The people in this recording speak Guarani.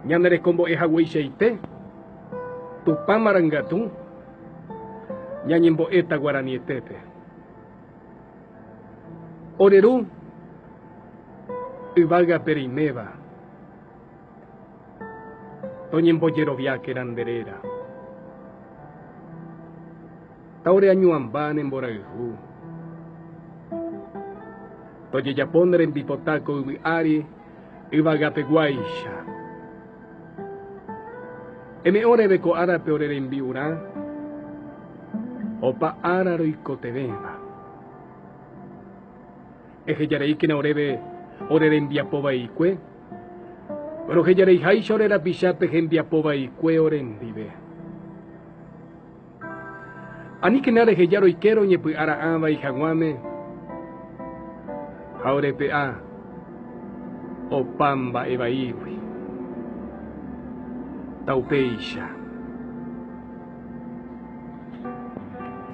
Ñanerekombo'ehagueichaite Tupã marangatu ñañembo'éta guaranietépe. Ore Ru yvágape reiméva, toñembojeroviákena nde réra. Ta ore añuãmba ne mborayhu. Tojejapo ne rembipota ko yvy ári yvagapeguáicha. Eme'ẽ oréve ko árape ore rembi'urã, opa ára roikotevẽva. Ehejareíkena oréve ore rembiapo vaikue, rohejareiháicha ore rapichápe hembiapo vaikue orendive. Aníkena reheja roike roñepy'ara'ã vai hag̃uáme ha orepe'a opa mba'e vaígui. Taupéicha.